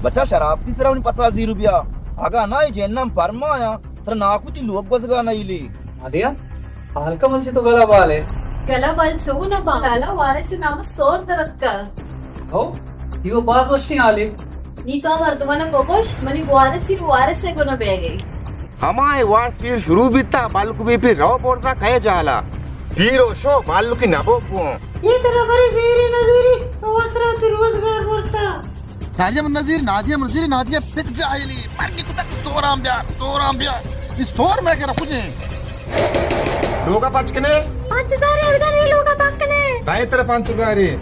بچا، شراب تی سرا منی پسا زیر بیا۔ اگاں نہ، اے جناں پرمایاں، ترا ناکو تی لوگ گوزگا نہ ایلی۔ آدیا، حال کا مرچی تو گلا بال ہے؟ گلا بال چو نہ با، لالا وارث نام سور درت کا۔ ہو، یہ باز وشیں حالے۔ نی تو مردمانا بگوش، منی گوارث سیر وارث ہے گنا بہ گئی۔ ہمائیں وارث پیر شروع بیتا، مالک بی پی رو برزا کئے جالا۔ پیر و شو مالکی نبو گوں۔ یہ ترا برے زیری نزیری، تو وسرا تو روزگار برتا۔ نادیہ من نزیر، نادیہ من نزیر، نادیہ پت جاہلی۔ مرگی کتا تو سورام بیار، سورام بیار۔ یہ سور میں کرا کجے۔ لوگا پچ کنے؟ پچ زارے، ادا نہیں لوگا پچ کنے۔ دائیں طرف پچ زارے۔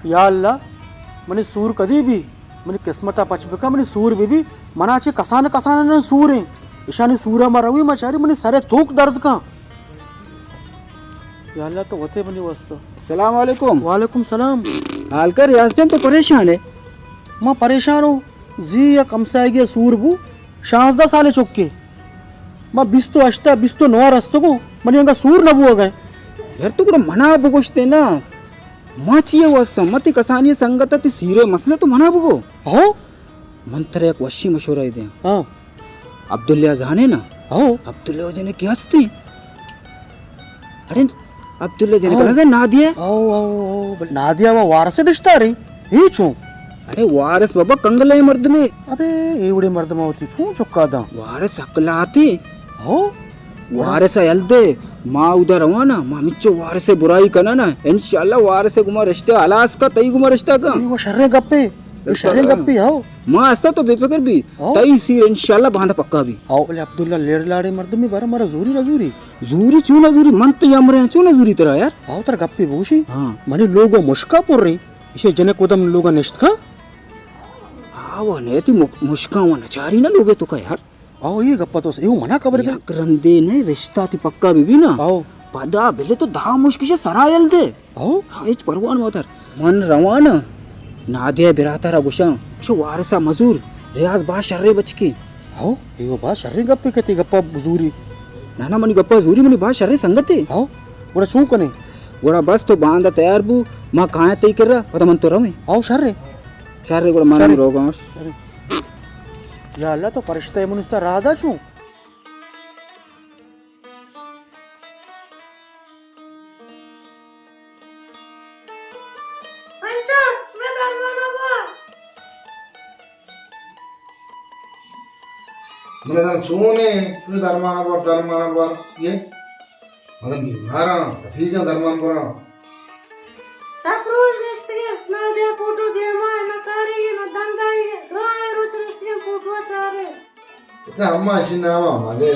یا اللہ، منی سور کدی بی، منی قسمتا پچ بکا، منی سور بی بی، منا چہ کسان کسان سور ہیں، اشانی سورا ما روی ما چاری منی سرے توک درد کن۔ یا اللہ، تو وتے منی واسطہ۔ السلام علیکم۔ وعلیکم سلام۔ حال کر ریاض جان، تو پریشان ہے؟ ما پریشان ہوں، زی یک ہمسائگی سور بو، شانزدہ سال چکے، ما بیست و ہشت بیست و نو رستگوں، منی انگا سور نہ بوگا۔ یار تو گڑا منا بگوشتے نا، ما چیے واسطہ؟ ما تی کسانی سنگت تی سیرے مسئلہ تو منا بگو۔ ہو؟ من ترا یک وشی مشورہ دیاں۔ ہاں۔ عبداللہ زانے نا؟ ہو۔ عبداللہ جنے کی ہستے؟ اڑے عبداللہ جنے ہو۔ کنا نادیہ؟ او، او، او، بل نادیہ وا وارث دشتا رہی۔ ہی چون؟ اڑے وارث بابا کنگلے مردمے۔ ابے، اے وڑے مردم ہوتی چون چکا دا؟ وارث اکلاتے۔ ہو؟ وارث ء یل دے، ما اودا رواں نا، ما ہمچو وارث ء برائی کناں نا، انشاءاللہ وارث ء گما رشتہ ہلاس کا، تئی گما رشتہ کا۔ اے وہ شریں گپے، اے شریں گپے، ہاؤ۔ ما استا تو بے فکر بی، ہاؤ۔ تئی سیر انشاءاللہ باندا پکا بی۔ ہاؤ، بلے عبداللہ لیڑ لاڑے مردمی بارا مارا زوری نہ زوری۔ زوری چون نہ زوری، من تئی امرے چون نہ زوری ترا یار۔ ہاؤ، ترا گپے بوشی۔ ہاں۔ منی لوگ و مشکا پر رہی، اسے جنک ودم لوگا نشت کا۔ ہاؤ، نے تی مشکاں و نچاری نہ لوگے تو کا یار۔ او، اے گپا تو س-، ایو منا خبر کن۔ یک رندے نے رشتہ تی پکا بی بی نا۔ او۔ پدا بلے تو دہ مشکش سرا یل دے۔ او۔ ہاں، ہچ پرواہ مدار۔ من رواں نا، نادے براترا گوشاں، شو وارثا مزور، ریاض با شرے بچکی۔ او، ایو با شرے گپے کتی گپا بزوری۔ نا نا، منی گپا زوری، منی با شرے سنگتے۔ او، گڑا چون کنے؟ گڑا بس تو باندا تیار بو، ما کایاں تئی کرا، پدا من تو رویں۔ او، شرے۔ شرے گڑا من شرے۔ روگاں۔ شرے۔ یا اللہ، تو فرشتہ من استا راہ دا چوں؟ انچو، میں درمانا بار۔ من در چونے، تو درمانا بار، درمانا بار۔ یہ؟ مگن بیماراں، تپیگاں درمان براں۔ تپ روچ نشتگیں، نادیا پوٹو دیما، نہ کاریگے، نہ دندائیگے، دراہیں روچ نشتگیں پوٹو چارے۔ اچھا، اما اشی نام مدے۔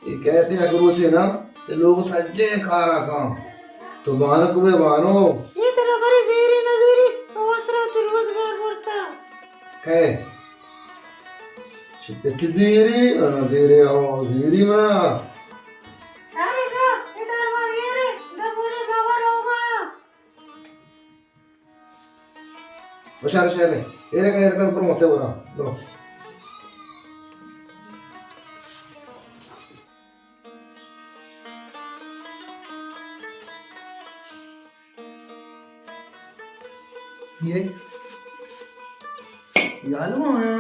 یہ کہتے ہیں کہ روچے نا، یہ لوگ سجے کارا کام۔ تو بانک بے بانو۔ یہ ترا برے زیری نہ زیری، تو وسرا تو روزگار برتا۔ کئے؟ چہ پتی زیری، انا زیری، او زیری منا۔ شارے گا، ادھر وہ زیری، دبوری بابا روگا۔ او شارے، شارے، ایرے کا، ایرے کا، برو متے برا، برو۔ یہ، یہ آلو آیا۔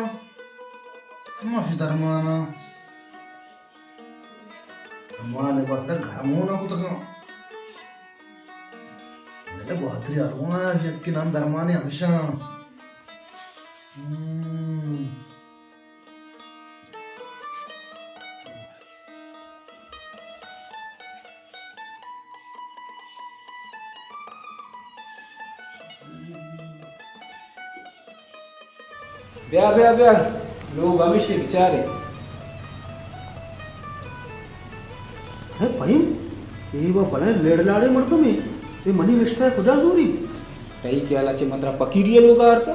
ہماش درمانا۔ درمان واسطہ گرمو نہ کتگا۔ بلے گوادری آلو آیا، یکی نام درمانے ہمشان۔ ہم۔ بیا، بیا، بیا، لوگ ہمیشی بچارے۔ ہے پہیم، اے و بلے لیڑ لاڑے مردمے، اے منی رشتہ کجا زوری؟ تئی خیال اچے من ترا پکیری لوگ آرتا؟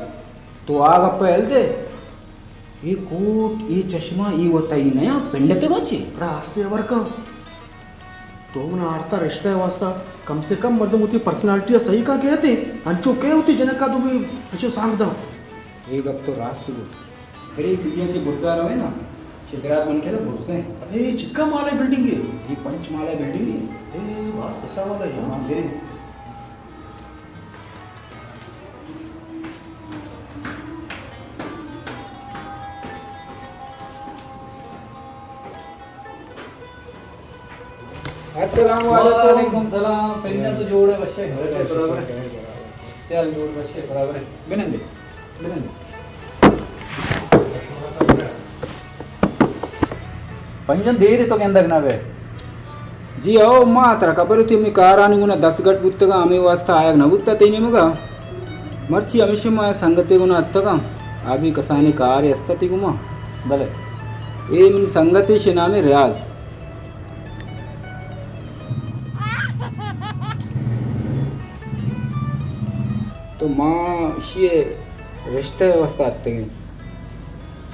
تو آ گپ ہل دے۔ اے کوٹ، اے چشمہ، اے و تئی نیا پنڈت بچے۔ راستے ورکا۔ تو منا آرتا رشتہ ءِ واسطہ، کم سے کم مردم وتی پرسنالٹی ءَ صحیح کن کئیت، انچو کئے وتی جنک ءَ دو بھی اچو سانگ داں۔ اے گپ تو راست گو۔ برے سیڑھیاں چہ برزا رویں نا، چہ برات من کرا برزیں۔ ابے، چکا مالے بلڈنگ ہے؟ یہ پنچ مالہ بلڈنگ ہے۔ اے، باز پیسہ والا ہے۔ ہاں، برے۔ السلام علیکم۔ وعلیکم السلام۔ پنجاں تو جوڑ ئے، وش ئے؟ برابر ئے۔ چل، جوڑ، وش ئے، برابر ئے۔ بنندے، بنندے۔ پنجاں دیر تو گندگ نہ بے۔ جی او، ما ترا خبر تھی، ہمے کارانی گونا دست گٹ بوتگا، ہمے واسطہ آیگ نہ بوتا تئی نیمگا۔ مرچی ہمیشہ ما سنگتے گونا اتگا، آ بھی کسانی کارے است تئی گوما۔ بلے۔ اے من سنگتے، شے نام ریاض۔ تو ما اشی ءِ رشتہ ءِ واسطہ اتگیں۔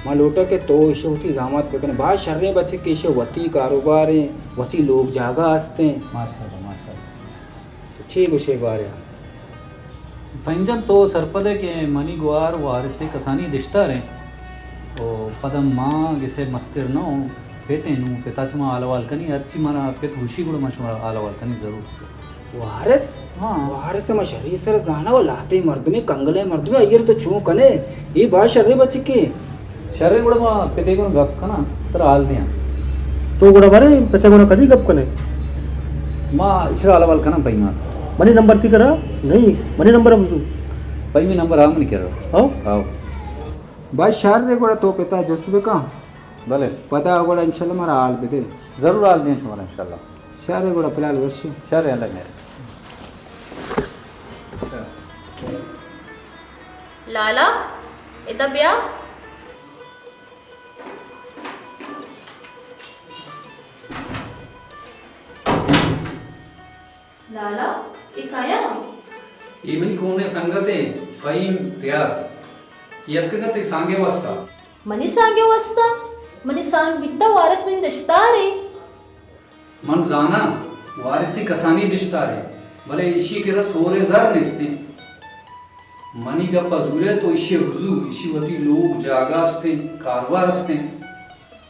ما لوٹاں کہ تو اشی ءَ وتی زحمت بکنے۔ باز شریں بچکے، اشی ءَ وتی کاروبار ایں، وتی لوگ جاگہ است ایں۔ ماشاءاللہ، ماشاءاللہ۔ تو چے گوشے بارے ءَ؟ پنجاں تو سرپد ئے کہ منی گوار وارث ءِ کسانی دشتار ایں۔ او پدا ما گسے مستر نہ اوں، پت ایں نوں، پتا چہ ما حال احوال کنی، ہرچی مارا پت گوشی گڑا ما شمارا حال احوال کنی ضرور۔ وارث؟ ہاں۔ وارث ما شری سر زانا و لاتے مردمے، کنگلے مردمے، ایر تو چون کنے؟ اے باز شرے بچکے۔ شرے گڑا ما پتے گون گپ کناں، ترا حال دیاں۔ تو گڑا بارے پتے گون کدی گپ کنے؟ ما اچرا حال احوال کناں پیما۔ منی نمبر تی کرا؟ نہیں، منی نمبر بزو۔ پیمی نمبر آ منی کرا۔ ہاں؟ ہاں۔ باز شرے گڑا تو پتا جست بکن۔ بلے۔ پدا گڑا انشاءاللہ مارا حال بدے۔ ضرور حال دیاں شمارا انشاءاللہ۔ شر اے گڑا فی الحال وش اے۔ شر اے، اللہ مہر۔ لالا، ادا بیا۔ لالا، اے کایا؟ اے منی گونڈیں سنگت ایں، فہیم ریاض۔ اے اتکگ ات تئی سانگ ءِ واستا۔ منی سانگ ءِ واستا؟ منی سانگ بیتا وارث منی دشتار اے۔ من زاناں، وارث تئی کسانی دشتار اے، بلے ایشی کرا سور ءُ زر نیست ایں۔ منی گپ ءَ زورئے تو ایشی ءَ بزور، ایشی وتی لوگ جاگہ است ایں، کاروبار است ایں۔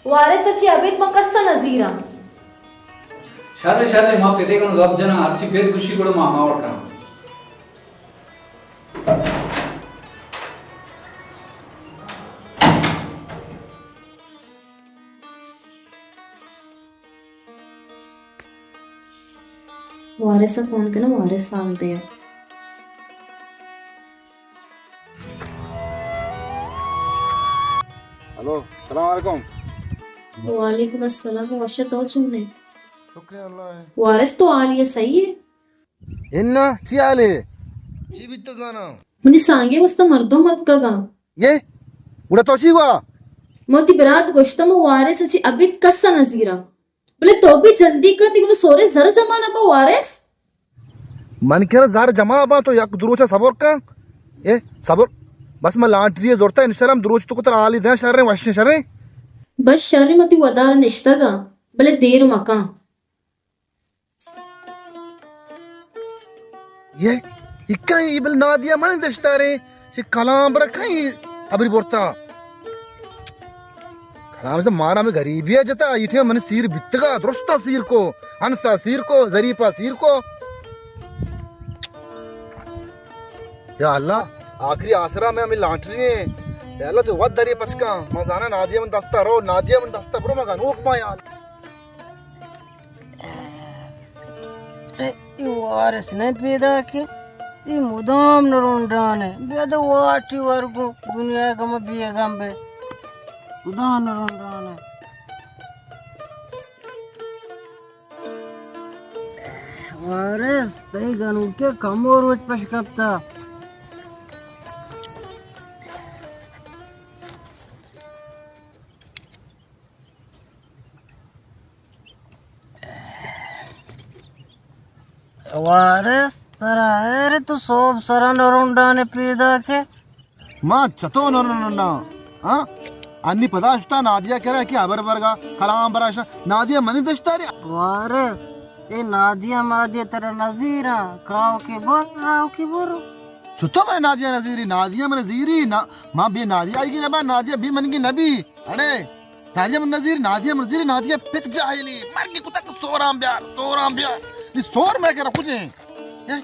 وارث ءَ چہ ابید ما کس ءَ نہ زیراں۔ شر اے، شر اے، ما پتے گون گپ جناں، ہرچی پت گوشی گڑا ما ہما وڑ کناں۔ وارث ءَ فون کناں، وارث حال دیاں۔ ہلو، السلام علیکم۔ وعلیکم السلام، وش ئے، تو چون ئے؟ شکر اللہ ءِ۔ وارث، تو حالی ئے، صحیح ئے؟ انا، چی حال اے؟ چی بیتا زاناں؟ منی سانگ ءِ واستا مردم اتکگاں۔ یہ؟ گڑا تو چی گوا؟ من وتی برات گوشتم، وارث ءَ چہ ابید کس ءَ نہ زیراں۔ بلے تو بھی جلدی کن، دی گڑا سورے زر جمع نہ با وارث۔ من کرا زر جمع با، تو یک دو روچ صبر کن۔ اے، صبر۔ بس من لانٹری زرتا، انشاءاللہ ہم دو روچ تو کو ترا حالی دیاں، شریں، وشیں، شریں۔ بس شریں، من تئی ودار نشتگاں، بلے دیر مکن۔ یہ، اکا ای بل نادیا من دشتاریں، چہ کلام برا کئی ابری برتا۔ کلام سے مارا ہمیں غریبی ہے جتا، یہ ٹھیک من سیر بیتگا، درستا سیر کو، ہنسا سیر کو، ظریفا سیر کو۔ یا اللہ، آخری آسرا میں ہمیں لانٹری ہیں۔ یا اللہ، تو وقت دری پچکا، من زانا نادیا من دستا رو، نادیا من دستا برو مگا نوک ما یار۔ اے، اے وارث نہ پیداک اے، اے مدام نہ رونڈان اے۔ بیا دے واٹی ورگو، دنیا گم بیگم بے۔ مدام نہ رونڈان اے۔ وارث، تئی گنوکے کمو روچ پش کپتا۔ وارث، ترا ایر تو سوب سرا نرونڈانے پیداک ئے۔ ما چتو نرونڈاں؟ ہاں؟ انی پدا اشتا نادیا کرا کہ ہبر برگا کلام برا اشتا۔ نادیا منی دشتاری۔ وارث، اے نادیہ مادیہ ترا نزیراں، کاؤ کہ بر، راؤ کہ بر۔ چطور من نادیہ نزیری؟ نادیہ من زیری، نا-، ما بے نادیہ آئیگی نبا، نادیہ بے منگی نبی۔ اڑے، نادیہ من نزیری، نادیہ من زیری، نادیہ پت جاہلی، مرگی کتا تو سوران بیار، سوران بیار۔ نی سور میں کرا کچھ ہیں۔ اے؟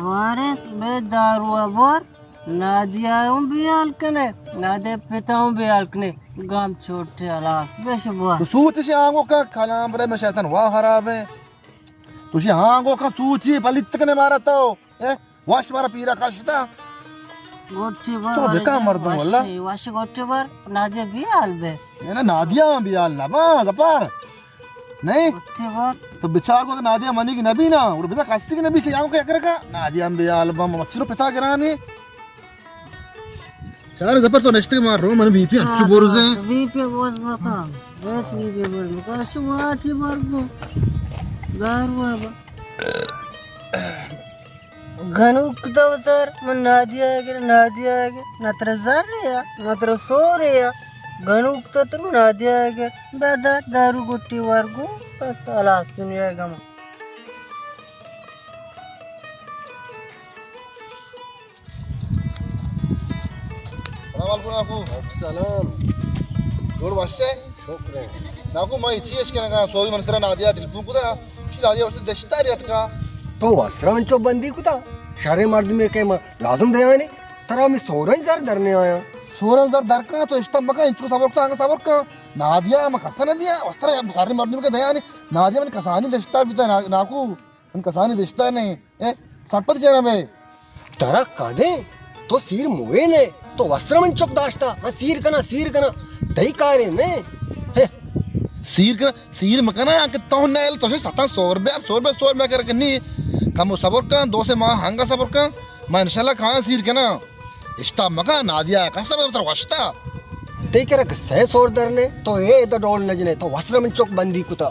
وارث بے دارو بور، نادیہ اوں بیال کنے، نادے پتا اوں بیال کنے، گام چھوٹے ہلاس، بے شبہ۔ تو سوچ شے آنگو کا کلام برے میں شیطان واہ خراب ہے۔ تو شے آنگو کا سوچی پلیت کنے مارا تو، اے، واش مارا پیرا کاشتا۔ گوٹی بر تو بکا مردم واللہ۔ واش گوٹی بر، نادیہ بیال بے۔ اے نا نادیہ بیال نہ با، زپار۔ نہیں؟ اٹھے بار۔ تو بچار کو نادیہ منی کی نبی نا، اور بزا کستی کی نبی سے یاں کو اکر کا، نادیہ ہم بے حال بم، مچھرو پتا گرانے۔ شار زبر تو نشتے مار رو، من بی پی انچو برزے۔ بی پی برز مکا، بس بی پی برز مکا، شو آٹھی بار کو۔ دار بابا۔ گنوک تو تر من نادیہ گر، نادیہ گر، نہ ترا زر یا، نہ ترا سور یا۔ گنوک تو تر نادیہ گر، بدا دارو گٹی ورگو، بس خلاص دنیا گما۔ سلام علیکم ناکو۔ سلام۔ جوڑ وش ئے؟ شکر ہے۔ ناکو، ما اچی اش کنگا، سوئی من سرا نادیہ ٹیلیفون کتا، اسی نادیہ واسطے دشتا ریت کا۔ تو وسرا من چو بندی کتا، شرے مردمے کہ ما لازم دیانی، ترا می سورن زر در نے آیا۔ سورن زر در کا، تو اشتا مکا، انچو صبر کتا، آنگا صبر کتا۔ نادیہ ما کسا نہ دیا، وسرا شرے مردمے کہ دیانی، نادیہ من کسانی دشتا بیتا نا-، ناکو۔ من کسانی دشتا نہیں۔ اے، سرپد چیرا بے۔ ترا کدے؟ تو سیر موئے نے۔ تو وسرا من چک داشتا۔ من سیر کنا، سیر کنا۔ تئی کارے نے۔ ہے۔ سیر کنا، سیر مکنا کہ تو نہ ال تو ستا سور بے، سور بے، سور بے کر کنی۔ کم صبر کن، دو سے ماہ ہنگا صبر کن۔ من انشاءاللہ کھانا سیر کنا۔ اشتا مکن، نادیہ کسا بہ ترا وشتا۔ تئی کرا کہ سئے سور در نے، تو اے ادا ڈول نہ جنے، تو وسرا من چک بندی کتا۔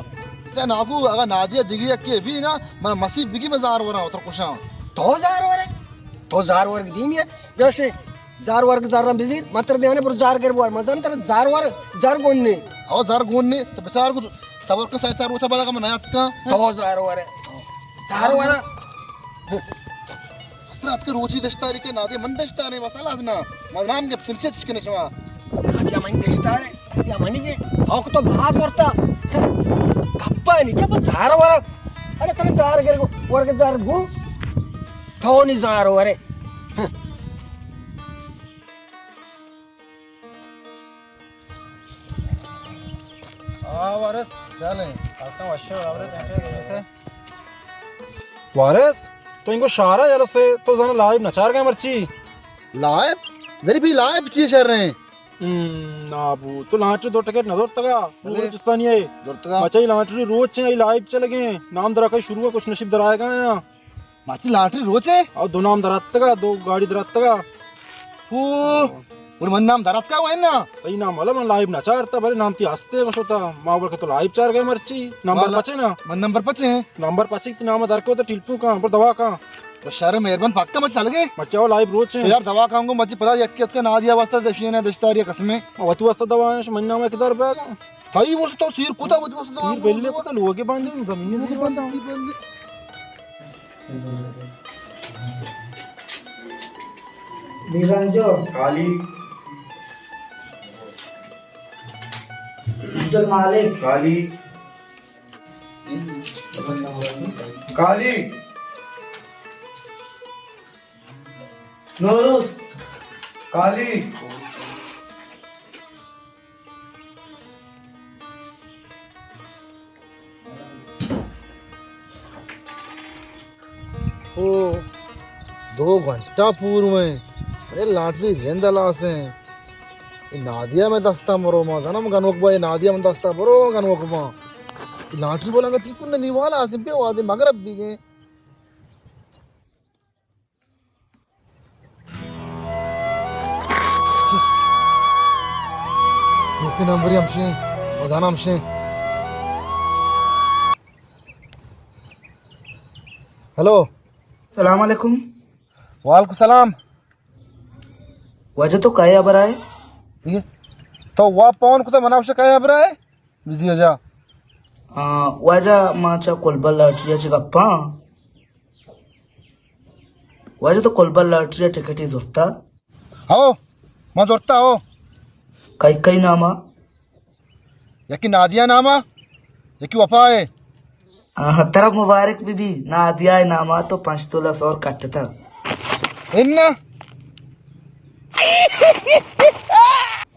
تے ناکو، اگا نادیہ دگی یکے بی نا، من مسیب بگی من زار وراں، ترا کشاں۔ تو زار ورے؟ تو زار ورگ دیمی ہے؟ بیاشے، زار ورگ زراں بزیر، من ترا دیانے برو زار گر بوار، من زان ترا زار ور، زر گون نے۔ او زر گون نے، تو بچار کو صبر کن، سئے چار روچا بعد اگا من نیاتکاں۔ تو زار ورے۔ زار ورے۔ وسرا اتکہ روچی دشتاری کہ نادیہ من دشتاری، مسئلہ از نا۔ من نام گپت، چنچے چش کنے شما؟ نادیہ من دشتاری، نادیہ منی گے۔ تو کو تو باز ورتا۔ گپا نیچے بس زار ورا۔ اڑے تنے زار گر گو، ورگ زار گو۔ تو نی زار ورے۔ آ وارث۔ چلیں۔ آتا وشے برابر ہے، ٹینشن نہیں ہے۔ وارث، تو انگو شارا یلو سے، تو زانا لائیو نچار گئے مرچی؟ لائیو؟ ظریفی لائیو چی شر رہے ہیں؟ ہم، نابو، تو لانٹری دو ٹکٹ نہ دورتگا؟ بلے۔ بلوچستانی ہے۔ دورتگا۔ مچائی لانٹری روچ ہیں، لائیو چلے گئے۔ نام درا کئی شروع ہے، کچھ نصیب درائے گا یا؟ ماتی لانٹری روچ ہے؟ او دو نام دراتگا، دو گاڑی دراتگا۔ او، اور من نام دراتگا وہ ہے نا؟ تئی نام والا من لائیو نہ چارتا، بلے نام تی ہستے گشوتا۔ ما بول کہ تو لائیو چار گئے مرچی۔ نمبر والا پچے نا؟ من نمبر پچے ہیں۔ نمبر پچے تی نام در کو تو ٹیلیفون کاں، پر دوا کاں۔ بس شر مہربان پکا مت چل گئے۔ مرچی او لائیو روچ ہے۔ تو یار دوا کاں گو مرچی پتا یکے اتکا نادیہ واسطہ دشینے دشتاری قسمے۔ او تو واسطہ دوا ہے، من نام ایک دار بیگا۔ تئی واسطہ تو سیر کتا، وتی واسطہ سیر پہلے کتا، لوگے باندھے، زمین لوگے باندھے۔ بیگم جو۔ کالی۔ عبدالمالک۔ کالی۔ کالی۔ نوروز۔ کالی۔ او، دو گھنٹہ پور میں۔ ارے لانٹری جند ہلاس ہیں۔ اے نادیہ میں دستا مرو ما، گنم گنوک با، اے نادیہ میں دستا برو گنوک با۔ اے لانٹری بولا گا ٹیپن نی والا آسن پہ وادے مغرب بھی گئے۔ اوکے، نمبر ہمشیں، مزانہ ہمشیں۔ ہیلو۔ السلام علیکم۔ وعلیکم السلام۔ واجہ تو کئے ہبر آئے؟ یہ تو وا پون کتا منا وش کئے ہبر آئے؟ بزی وجہ۔ آ، واجہ، ما چہ کلبر لاٹری ءَ چہ گپاں۔ واجہ، تو کلبر لاٹری ءِ ٹکٹے زرتا؟ ہو، ما زرتا، ہو۔ کئی کئی نام ءَ؟ یکی نادیہ نام ءَ، یکی وفا ءِ۔ آہاں، ترا مبارک بہ بی، نادیہ ءِ نام ءَ تو پنچ تولہ سور کٹتا۔ انا۔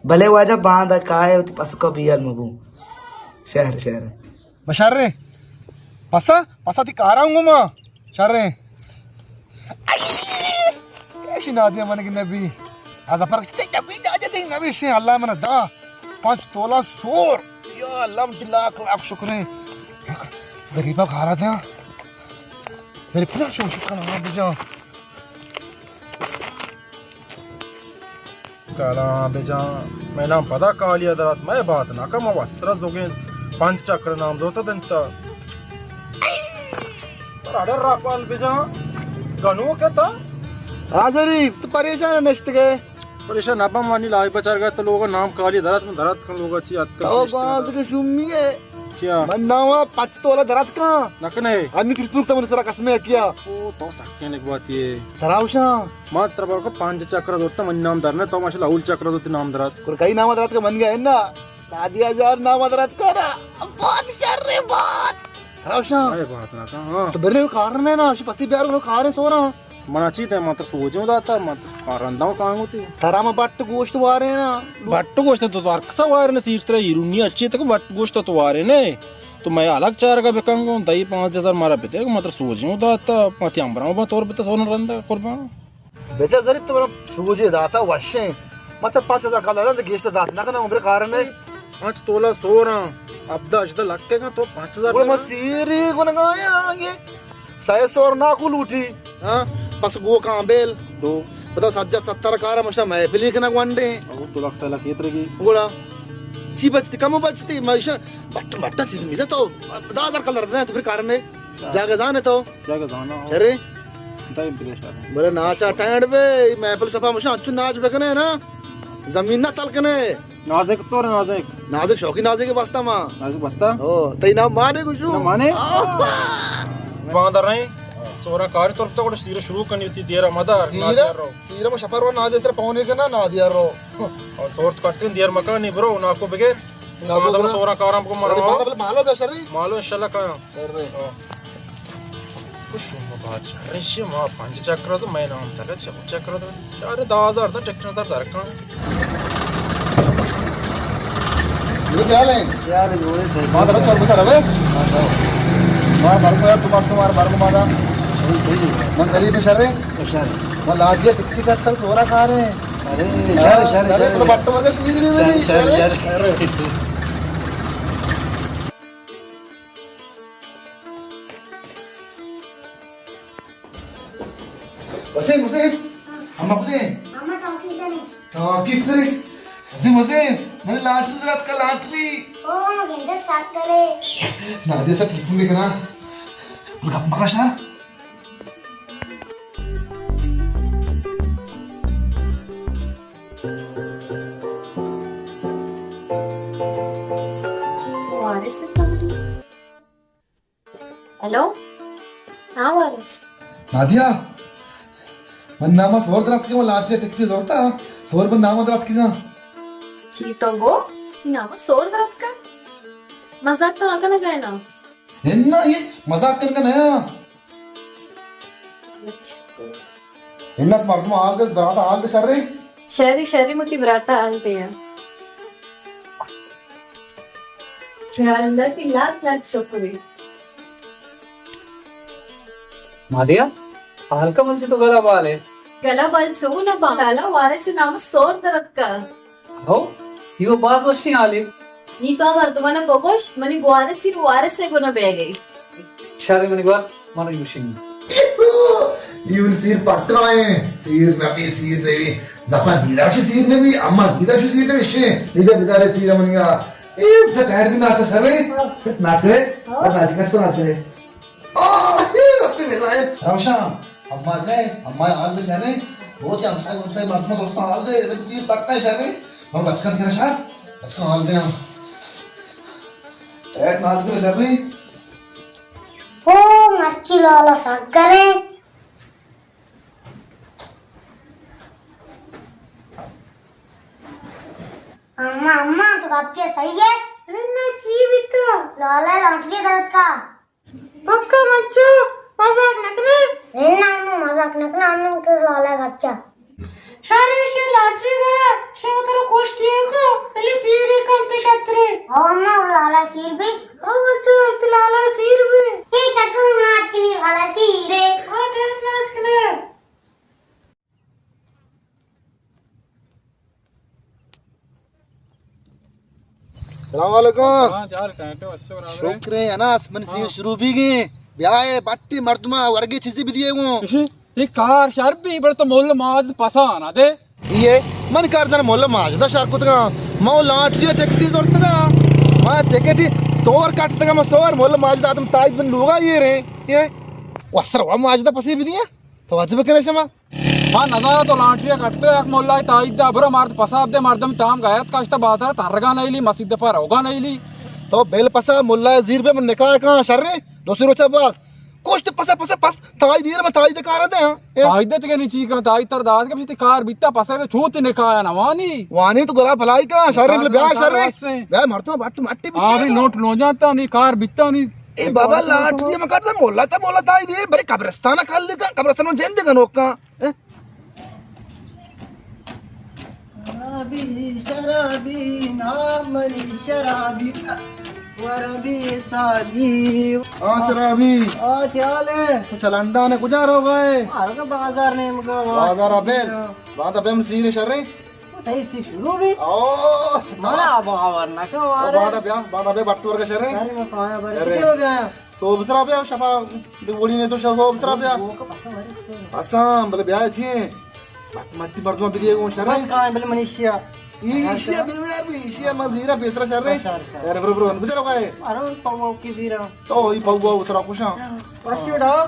بلے واجہ، باندا کائے، وتی پسکا بیار مبو۔ شہر، شہر۔ بشرے۔ پسا، پسا تی کاراں گوما۔ شریں۔ ایشی نادیہ من کہ نبی۔ از پر کتے نبی، نادیہ تی نبی شے، اللہ من دا۔ پنچ تولہ سور۔ یا اللہ، من لاکھ لاکھ شکریں۔ غریبا کارا دیا۔ غریب نہ شو شکر اللہ بجا۔ کلاں بجاں، مئے نام پدا کالی ءَ درات، مئے بات نہ کن، ما وسرا زوگیں پنچ چکر نام زوت دنتا۔ اڑے راپال بجاں، گنوک ءَ تا۔ حاضری، تو پریشان نشتگے؟ پریشان نہ باں، منی لائی بچار گا تو لوگ نام کالی درات، من درات کن لوگ چی اتکا او نشتگا۔ باز کے شومی ہے۔ چیا؟ من ناوا پچ تولا درات کاں۔ نہ کنے؟ انی ترپور تا من سرا قسمے کیا۔ او تو سکے نک باتی ہے۔ تراوشاں۔ ما ترا بارو کا پنج چکر دوتا من نام درنے، تو ماشاءاللہ اول چکر دوتی نام درات۔ کل کئی نام درات کا من گئے نا۔ نادیہ جان نام درات کرا۔ بہت شر ہے، بہت۔ تراوشاں۔ اے بات نہ کن، ہاں۔ تو برے کار نے نا، شی پتی بیار کارے سورا۔ منا چی تے، من ترا سوجیں داتا، من ترا رنداں کانگو تی۔ ترا ما بٹ گوشت وارے نا۔ بٹ گوشت تو، تو ہر کسا وارے نا، سیر ترا ایرونی اچھی تک بٹ گوشت تو وارے نے۔ تو مئے الگ چارگا بکن گوں، دہی پانزدہ ہزار مارا بدے، من ترا سوجیں داتا، ما تی امبراں با تور بتا سونا رندا قربان۔ بچا زری تو منا سوجے داتا وشیں۔ مطلب پانچ ہزار کالا داتا، گیشتر دات نہ کنا، عمر کار نے۔ پانچ تولا سوراں، ہبدہ ہژدہ لکھ کے گا، تو پانچ ہزار گڑا ما دینا؟ سیری گنگایا یہ۔ سئے سور ناکو لوٹی۔ ہاں، پس گو کامبیل۔ دو۔ پدا سجاد ستر کارا مشا محفلی کنگ ونڈیں۔ او دو لکھ سئے لکھ ایترگی۔ گڑا۔ چی بچتی، کم بچتی، مئیشا بٹ مٹا چیز میزا تو دہ ہزار کلر دے تو پھر کارنے۔ جاگہ زانے تو۔ جاگہ زانا ہو۔ ارے۔ دائم پریشان ہے۔ بلے ناچا ٹینڈ بے، محفل سپا مشا اچو ناچ بکنے نا۔ زمین نہ تل کنے۔ نازک تو رے نازک۔ نازک شوقی نازک بستا ما۔ نازک بستا؟ او، تئی نام مانے گوشو؟ نہ مانے؟ آہ۔ باندر رہے، سورا کاری طرف تو سیرا شروع کرنی ہوتی، دیرا مدار، سیرا؟ نادیار رو۔ سیرا ما شپر و نادے سر پونے کے نا، نادیار رو۔ اور سورت کٹن دیر مکانی برو، ناکو بگیر۔ ناکو باندر بگیر۔ سورا کارم کو سر مروا۔ باندر مالو بے سر۔ مالو انشاءاللہ کایا۔ ارے۔ ہاں۔ کچھ شما بات شر، ریشی ما پنج چکر از مئے نام تک چھ چکر از۔ یار دہ ہزار دا ٹریکٹر سر درکان۔ یہ چال ہے؟ چال ہے، جوڑے چال۔ ما درو پر بتا رہے۔ ما بر کو یار، تمہار، تمہار بر کو مادا۔ صحیح، صحیح ہے۔ من غریب شر ہے؟ شر۔ من لاجی ٹک ٹک کرتا سورا کار ہے۔ ارے، شر، شر، ارے، شر۔ تو بٹ ورگا سیدھی نہیں شر، میری۔ شر، ارے، شر۔ ارے۔ وسیم، وسیم، ہاں۔ اما کجا ہے؟ اما ٹاکیز ءَ۔ ٹاکیز ءَ؟ وسیم، وسیم، منی لاٹری دراتکا، لاٹری۔ او، گندے سات کرے۔ نادیہ سا ٹیلیفون دے کنا۔ گپ مکا شار۔ وارث فون۔ ہیلو۔ ہاں وارث۔ نادیہ، من ناما سور دراتکگا، من لاٹری ٹکٹے زرتا، سور من ناما دراتکگا۔ چی تو گو؟ ناما سور دراتکا؟ مزاک تو نہ کنگا نا؟ انا، یہ مزاک کنگا نیا۔ انت مردم حال دے، براتا حال دے شرے؟ شری، شری، متی براتا حال دے۔ یا اللہ کی لاکھ لاکھ شکری۔ نادیہ، حال کا مرچی تو گلا بال ہے؟ گلا بال چو نہ بال، لالا وارث نام سور درتکا۔ ہو، یہ باز وشیں حالے۔ نی تو مردمانا بگوش، منی گوارث سیر وارث ءِ گنا بیگئی۔ شر منی گوار، منو یوشنگ۔ یہ سیر پکا ہے، سیر نبی، سیر نبی۔ زپا زیرا شی سیر نبی، اما زیرا شی سیر نبی، شے۔ یہ بے بدارے سیر منیا۔ اے جا ٹائر بھی ناچا شرے۔ ناچ کرے، ناچ کرے، ناچ کرے۔ آہ، اے رستے ملا ہے۔ روشن، اما گئے، اما حال دے شرے۔ بہت ہی ہمسائے، ہمسائے مردم دوستاں حال دے، لیکن تیر پکا ہے شرے۔ من بچکن کے شر، بچکن حال دے ہم۔ بیٹھ ناز کر شریں۔ او مرچی لالا سک کریں۔ اماں، اماں، تو گپے صحیح ہے؟ ارے نا، چی بیتو؟ لالا لانٹری درت کا؟ پکا بچو، مذاق نہ کنے؟ اے نا، انوں مذاق نہ کنا، انوں کہ لالا گپچا۔ شر، شے لانٹری درا، شے وترا کوشتی کو، بلے سیرے کم تے شترے۔ او نا، لالا سیر بی۔ او بچو، تے لالا سیر بی۔ اے کتو ناچ کنی لالا سیرے۔ او ٹھیک ناچ کنے۔ السلام علیکم۔ ہاں، چال ٹینٹو اچھے برابر ہے۔ شکر ہے انس، من سیر ہاں۔ شروع بھی گئے۔ بیا اے بٹی مردما ورگی چیزی بھی دیے گوں۔ اسی، یہ کار شر بھی بڑے تو مول ماج پسا نہ دے۔ یہ من کار جن مول ماج دا شر کتگا۔ مو لانٹری ٹکٹی زورتگا۔ ما ٹکٹی سور کٹتگا، ما سور مول ماج دا آدم تائید من لوگا یہ رہے۔ یہ وسر و ماج دا پسی بھی دیا۔ تو واجب کنے شما۔ ما نزاناں تو لانٹری ءَ کٹتگ، یک ملائے تائید دات، برو مرد پسا بدئے، مردم تام غیرت کشتہ، بازار ءَ ترگا نئیلی، مسیت ءِ پا روگا نئیلی۔ تو بل پسا ملائے زیر بئے، من نکاح کاں شریں، دو سے روچ ءَ بعد۔ کشت پسا پسا پس تائید ایر، من تائید کار دے ہاں۔ اے؟ تائید تے کنی چی کاں، تائید تر دات کہ پشتی کار بیتا، پسا چوت نکاح نہ وانی۔ وانی تو گلا بھلائی کاں شریں، بل بیا شریں۔ بیا مردم بٹ مٹی بیتی۔ آوی نوٹ نو جانتا نی، کار بیتا نی۔ اے بابا لانٹری من کٹتا، مولا تا مولا تائید ایر، برے قبرستان کھل لگا، قبرستان جند گنوکاں۔ شرابی، شرابی، نام منی شرابی، وربی ساجی۔ ہاں شرابی۔ آ چے حال ہے؟ تو چلنڈا نے کجا روگا ئے؟ آ روگا بازار نیمگا۔ بازار ابیر۔ باندا بیم سیر شریں۔ او تئی سی شروع بھی؟ او، منا باور نہ کن او وارے۔ باندا بیا، باندا بیا بٹور کا شریں۔ ارے میں پایا بارے۔ ارے۔ چکے ہو گیا؟ سوب سرا بیا، شپا دی وڑی نے تو شپا سوب سرا بیا۔ اساں، بلے بیا چی ہیں؟ مٹی مردم بدیے گوں شریں۔ بس کائیں بلے منیشیا۔ یہ ایشیا بے یار بھی، ایشیا من زیرا پیسرا شریں۔ شر، شر۔ یار برو، برو، ان کجا روگا ئے؟ ارے پاؤ کی زیرا۔ تو ہی پاؤ اترا کشاں۔ پاشی اڑا۔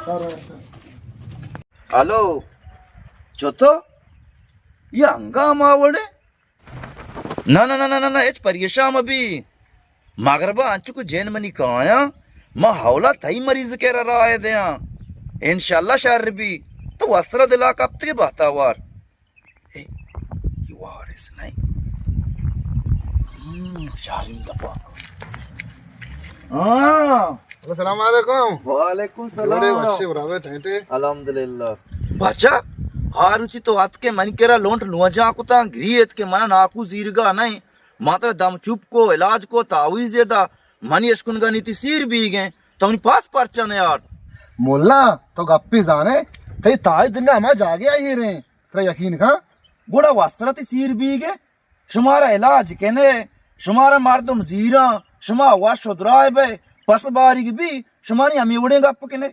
ہلو، چوتو؟ یہ ہنگام آوڑے؟ نہ، نہ، نہ، نہ، نہ، نہ، ہچ پریشان مہ بی۔ مغربا انچو کہ جن منی کایاں، ما ہولا تئی مریض کرا راہ دیاں۔ انشاءاللہ شر بی۔ تو وسرا دلا کپتگے بہتاوار۔ اے، یہ وارث نہیں۔ ہم، شاہین دپا۔ ہاں۔ السلام علیکم۔ وعلیکم السلام۔ جوڑے وشے برابر ٹھیک ہے؟ الحمدللہ۔ بچا، ہاروچی تو اتکے منی کرا لونٹ نواجا کتا، گری اتکے منا ناکو زیرگا نہیں۔ ما ترا دم چوپ کو، علاج کو، تعویذ دا، منی اشکنگا نی تی سیر بیگیں، تو منی پاس پرچا نیارت؟ مولا، تو گپی زانے، تئی تائید دنیا ہما جاگے آئی رہے، ترا یقین کن۔ گڑا وسرا تی سیر بیگیں، شمارا علاج کنے، شمارا مردم زیراں، شما وش و دراہ بئے، پس باریگ بی، شمانی ہمے وڑیں گپ کنے۔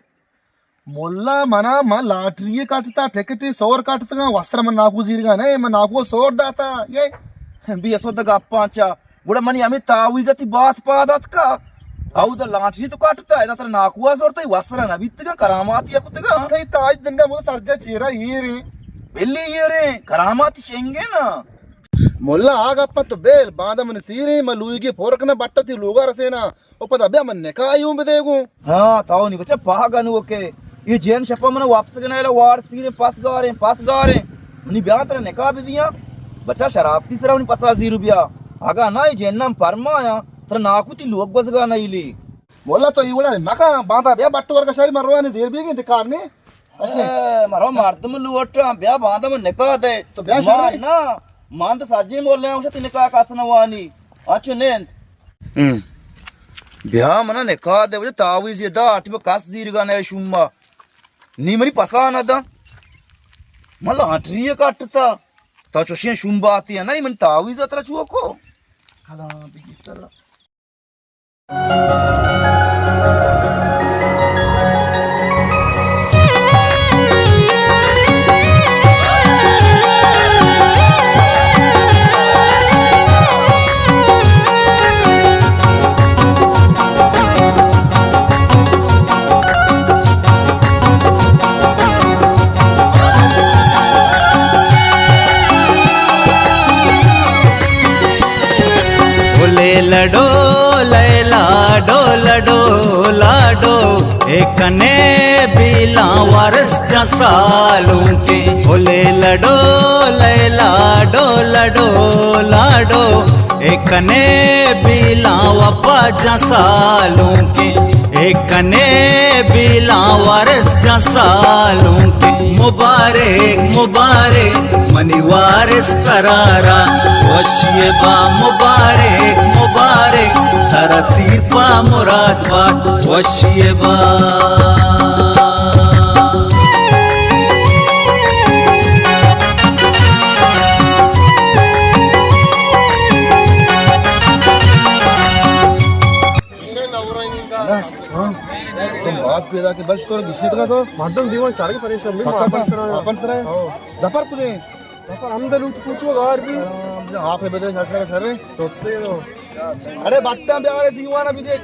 ملا منا، من لاٹری کٹتا، ٹکٹی سور کٹتگاں، وسرا من ناکو زیرگا نہ، من ناکو سور داتا، یہ بی اسود گپاں چا۔ گڑا منی ہمے تعویذ تی بات پاد اتکا۔ او دا لانٹری تو کٹتا، ادا تر ناکو زورتا، وسرا نہ بیتگا، کراماتی کتگا۔ تئی تاج دنگا مو سرجا چیرا ہیرے۔ بلی ہیرے، کراماتی چنگے نا۔ ملا آ گپاں تو بیل، باندا من سیریں، من لوئیگی پورک نہ بٹتی لوگا رسینا، او پدا بیا من نکاح یوں بدے گوں۔ ہاں، تاو نی بچا پاگا نو کہ یہ جین شپا من واپس گنا، واڑ سیریں، پس گاریں، پس گاریں۔ منی بیا ترا نکاح بدیاں۔ بچا شراب تی سرا منی پسا زیرو بیا۔ اگا نا یہ جین نام پرمایا، ترا ناکو تی لوگ گوزگا نہ ایلی۔ مولا تو یہ وڑا مکا، باندا بیا بٹو ورگا شاری من روانی دیر بیگی انتقال نے۔ اے، مرو مردم لوٹاں، بیا باندا من نکاح دے۔ تو بیا ما شرے۔ نا، مان تو سجی مولے ہوں، شتی نکاح کس نہ وانی۔ اچو نیند۔ ہم۔ بیا منا نکاح دے، وجہ تعویذ یہ دا، اٹی با کس زیرگا نئے شوما۔ نی منی پسا نہ دا۔ من لانٹری کٹتا۔ تا چوشیں شوم باتی ہے، نہیں من تعویذ اترا چوکو۔ کلام بگی ترا۔ بھلے لڈو لیلا ڈو لڈو لاڈو، اے کنے بیلاں وارس جاں سالونکیں۔ او لیلا ڈو، لیلا ڈو لڈو لاڈو، اے کنے بیلاں وپا جاں سالونکیں۔ اے کنے بیلاں وارس جاں سالونکیں۔ مبارک مبارک منی وارس ترارا، وشی با مبارک مبارک، ترا سیر پا مراد بات وشی با۔ تو باز پیدا کہ بش تو گشت کا تو۔ مردم دیوان چارگ پریشان، من پکا واپس تا، سرا۔ واپس سرا۔ ہاں۔ ظفر کجے؟ ظفر ہم دلوت کو تو گار بھی۔ آرام سے، آپ بدے شر شر۔ سوتے ہو۔ ارے بٹا بیارے دیوان ابھی دیکھ۔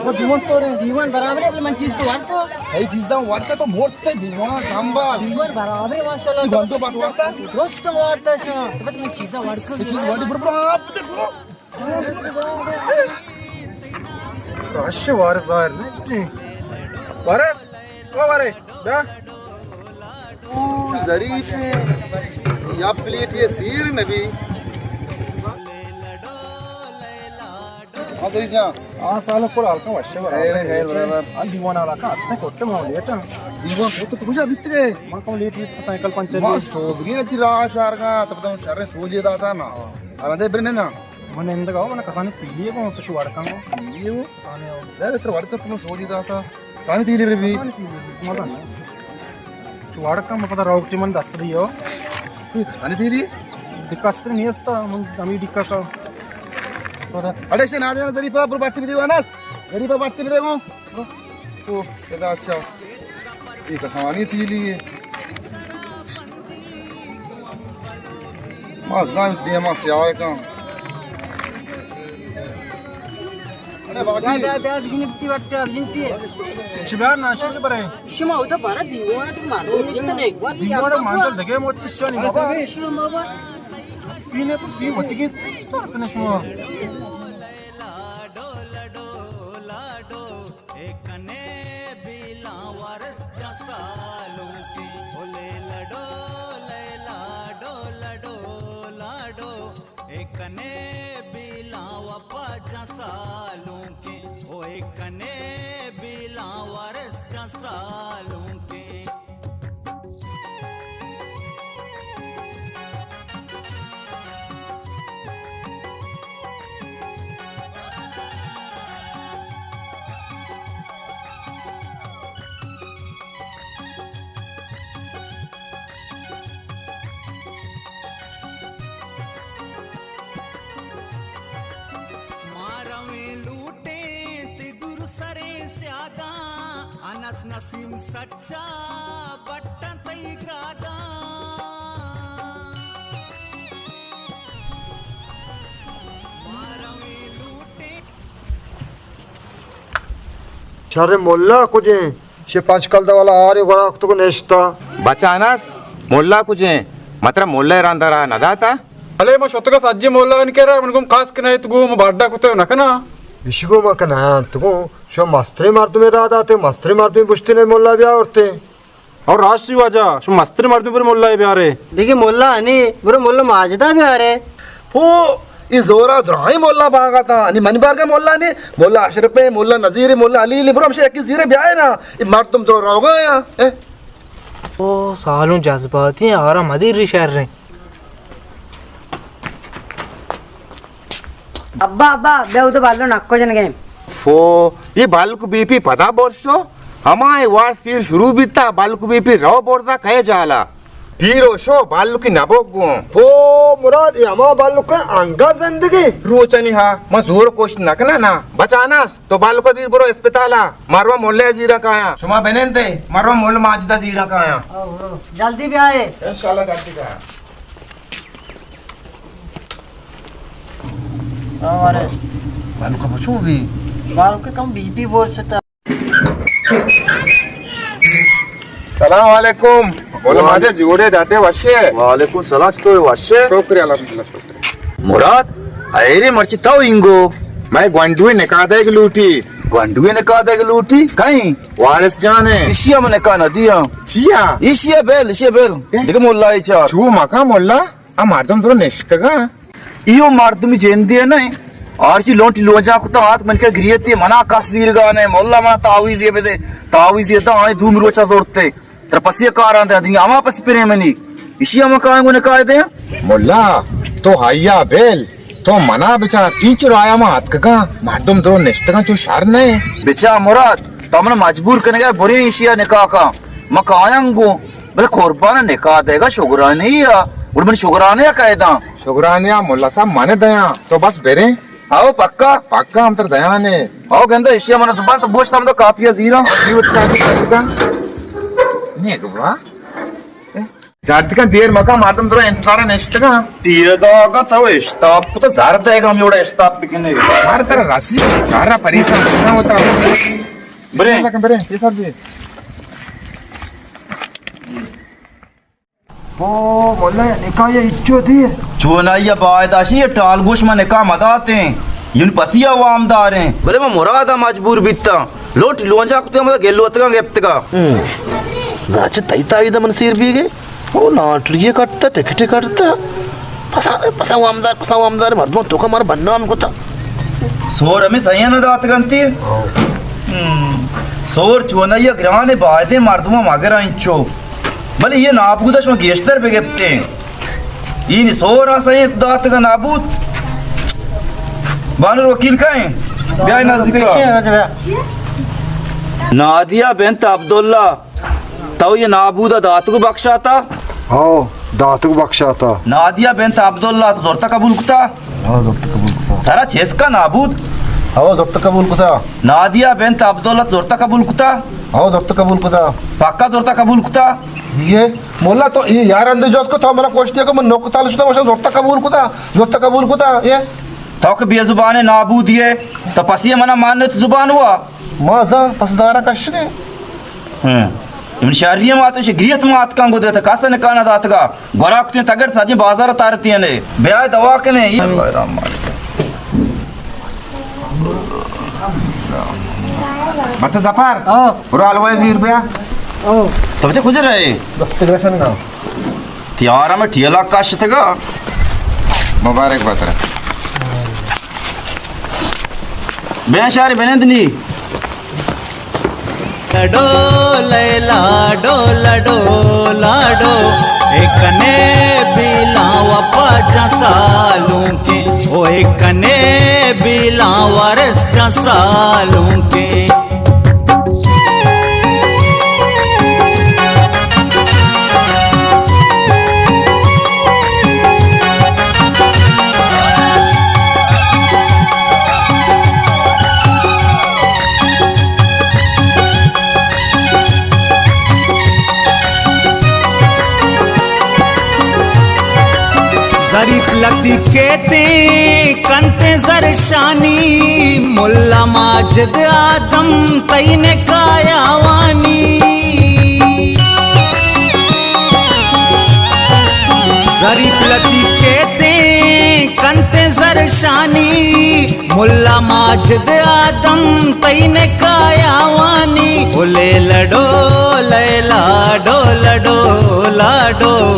وہ دیوان تو رے۔ دیوان برابر ہے، من چیز تو وارتا۔ کئی چیزاں وارتا تو موٹے دیوان سنبھال۔ دیوان برابر ہے، ماشاءاللہ۔ تو گھنٹو بٹ وارتا؟ درست وارتا شا۔ بس من چیزاں وارتا۔ یہ چیز وارتی، برو، برو، آپ دے، برو۔ رش وارث ظاہر نہیں۔ وارث، او وارث، دا۔ او ظریف ہے۔ یا پلیٹ یہ سیر نبی۔ ہاں ظریف جان۔ آ سال پر حالکا وشے برابر۔ خیر ہے، خیر برابر۔ آ دیوان حالکا ہستے کوٹے ماحولیت۔ دیوان کوٹے تو کجا بیت گئے؟ من کم لیٹ بیت، سائیکل پنچر ما بیت۔ سوزگی نتی راہ چارگا، تب تم شر سوجے داتا نا۔ آ دے برنے نا۔ من اندگا ہو، من کسانی تیلی کو تو شو وڑکاں کو۔ تیلی ہو؟ کسانی ہو۔ یار، اس طرح وڑکاں تم سوجی داتا۔ کسانی تیلی بری بھی۔ کسانی تیلی بری، مزہ نہیں۔ تو وڑکاں میں پتا روک ٹی من دست دی ہو۔ تو کسانی تیلی؟ دکا ستر نہیں استا، من امی دکا کا۔ اڑے سے نہ دینا، ظریفہ پر بات بھی دیوانا۔ ظریفہ بات بھی دیوانا۔ او، ادا اچھا۔ اے کسانی تیلی ہے۔ ما زان دیما سیاہ کن۔ ارے باقی بیا، بیا، بیا، بجنی بتی وقت، بجنی تی۔ شبیار ناشتے برے۔ شما ادا بارا دیوان تو مارو نشتے نہیں۔ دیوان مانزل دگے موت چشانی بابا۔ شما بابا۔ سینے پر سی وتگی تو کنے شما۔ اے کنے بیلاں وارث جاں سالونکیں، او لیلا ڈو، لیلا ڈو، لاڈو۔ اے کنے بیلاں وپا جاں سالونکیں، او اے کنے بیلاں وارث جاں سالونکیں۔ ما رویں لوٹیں تی دور سریں سیاداں، انس نسیم سچا بٹاں تئی گراداں۔ ما رویں لوٹیں۔ شر ملا کجیں؟ شے پنچ کلدہ والا آرے گورا کتگ نشتا۔ بچانس، ملا کجیں؟ مترا ملا راندا را نہ داتا؟ بلے ما شتگا سجے ملا ان کرا، من گم خاص کنایت گو ما بڈا کتے نہ کنا۔ اشی گو ما کنا تو گو شو مستری مردمے را داتے، مستری مردمے بشتے نے ملا بیا ورتے۔ اور راشی واجہ، شو مستری مردمے پر ملا بیارے۔ دیگه ملا انی، برو ملا ماجدا بیارے۔ پو، ای زورا دراہیں ملا باغا تا۔ انی منی بارگا ملا نی، ملا اشرف ہے، ملا نذیر ہے، ملا علی ہے، برو ہمشہ یکی زیرے بیائے نا۔ ای مردم درو روگا یا۔ اے؟ او سالوں جذباتی ہیں، آرا مدیر ری شر ہیں۔ ابا، ابا، بیا اودو بالو نکو جنگے۔ فو، یہ بالک بی پی پدا برشو؟ ہما اے وار سیر شروع بیتا، بالک بی پی رو برزا کئے جالا۔ پیرو شو، بالکی نبوگ گوں۔ فو، مراد، یہ ہما بالک انگا زندگی؟ روچنی ہا، ما زور کوشت نکنا نا۔ بچاناس، تو بالک زیر برو اسپتالا، مروا ملے زیرا کایا۔ شما بنندے، مروا مل ماجدہ زیرا کایا۔ جلدی بیائے۔ انشاءاللہ جلدی کایا۔ ہاں، ارے۔ بالک بچو بھی۔ بالک کم بی پی بور ستا۔ سلام علیکم۔ مولا ماجد جوڑے ڈاڈے وشے۔ وعلیکم سلام، چطور وشے؟ شکر الحمدللہ، شکر۔ مراد، اے رے مرچی تو اینگو؟ مئے گونڈوے نکاح دئیگ لوٹی۔ گونڈوے نکاح دئیگ لوٹی؟ کئیں؟ وارث جان ءِ۔ ایشی ءَ من نکاح نہ دیاں۔ چیا؟ ایشی ءَ بل، ایشی ءَ بل۔ اے؟ دگہ ملا ءَ چار۔ چو مکن ملا، آ مردم درو نشتگاں۔ ایو مردمی جندے نہ، آرچی لونٹی لونجا کتا آت من کہ گریتی منا کس زیرگا نہ، ملا منا تعویذے بدے، تعویذے دا آئیں دومی روچا زورتے۔ ترا پسی کاراں دے دنیا ہما پسی پرے منی۔ ایشی ہما کائیں گو نکاح دے۔ ملا، تو ہیا بیل، تو منا بچار، اینچو رایا ما اتکگاں، مردم درو نشتگاں، چو شر نہ۔ بچار مراد، تو منا مجبور کنگا برے ایشی نکاح کا۔ ما کایاں گو، بلے قربان نکاح دے گا شگرانی یا، اور من شگرانی یا کہہ داں۔ شگرانی یا ملا صاحب من دیاں، تو بس برے۔ آؤ، پکا؟ پکا، ہم تر دیانے۔ آؤ، گندہ، ایشی من زبان تو بوشت ہم تو کاپی زیرا۔ جیوت کاپی زیرا۔ نہیں گوا۔ جاتکا دیر مکا، مردم درو انتظار نشتگا۔ یہ داگا تو اشتاپ کو تو زر دے گا، ہم یوڑا اشتاپ بکنے۔ ہر طرح رسی، سارا پریشان کرنا ہوتا۔ برے۔ برے، یہ سر جی۔ او مولا، نکاح ءَ ہچو دیر۔ چونائی ءَ باید اشی، یہ ٹال گوش ما نکاح مداتیں۔ یون پسی ءَ وام داریں۔ بلے ما مراد ءَ مجبور بیتاں۔ لوٹ لونجا کتے ہم گلو اتگاں گپتگا۔ ہم۔ زاچ تئی تائید من سیر بیگے۔ او لاٹری کٹتا، ٹکٹ کٹتا۔ پسا، پسا وامدار، پسا وامدار، مردم تو کا مار بدنام کتا۔ سور ہمیں سہی نہ داتگنتی۔ ہم۔ سور چونائی ءَ گران بایدیں مردم مگر انچو۔ بلے یہ نابود شما گیشتر بگپتیں۔ یہ نی سور آسا یہ داتگا نابود۔ بانور وکیل کائیں؟ بیا نزدیک۔ نادیہ بنت عبداللہ، تو یہ نابود داتگو بخشاتا؟ ہاں، داتگو بخشاتا۔ نادیہ بنت عبداللہ، تو زرتا قبول کتا؟ ہاں، زرتا قبول کتا۔ سرا چیز کا نابود؟ ہاں، زرتا قبول کتا۔ نادیہ بنت عبداللہ، تو زرتا قبول کتا؟ ہاں، زرتا قبول کتا۔ پکا زرتا قبول کتا؟ یہ مولا تو یہ یار اندے جوز کو تو منا کوشتی کو من نوک تال شتا، مشا زرتا قبول کتا، زرتا قبول کتا۔ یہ تو کہ بے زبان نابود یہ، تو پسی منا مان تو زبان ہوا۔ ما زاں پسدارا کشگے۔ ہاں۔ من شہری مات، شگریت مات کن گو دیتا، کس نکانا داتگا۔ گورا کتیں تگڑ سجیں بازار تارتیں نے۔ بیا دوا کنے۔ بچہ ظفر، ہاں۔ برو حلوہ زیر بیا۔ ہاں۔ تو بچہ کجا رہے؟ دست گرشن نا۔ تیارا میں ٹیلا کشتگا۔ مبارک بات رہا۔ بیا شاری بنند نی۔ لڈو لیلا ڈو لڈو لاڈو، اے کنے بیلاں وپا جاں سالونکیں، او اے کنے بیلاں وارث جاں سالونکیں۔ زریپ لتی کیتیں کنتیں زرشانی، ملا ماجد آدم تئی نکایا وانی۔ زریپ لتی کیتیں کنتیں زرشانی، ملا ماجد آدم تئی نکایا وانی۔ او لیلا ڈو لیلا ڈو لڈو لاڈو۔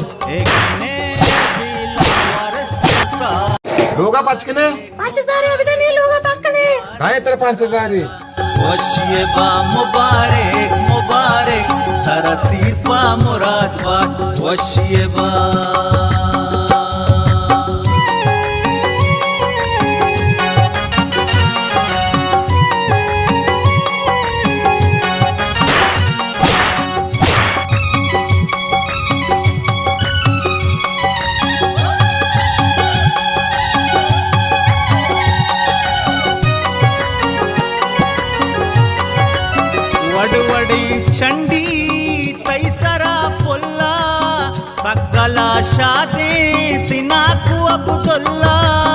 لوگا پچ کنے؟ پانچ ہزار ابدا نہیں، لوگا پچ کنے۔ کائے تر پانچ ہزار؟ وشی با مبارک مبارک، ترا سیر پا مراد بات، وشی با۔ وڑ وڑی چنڈی تئی سرا پلا، سگلا شادیں تناکو عبداللہ۔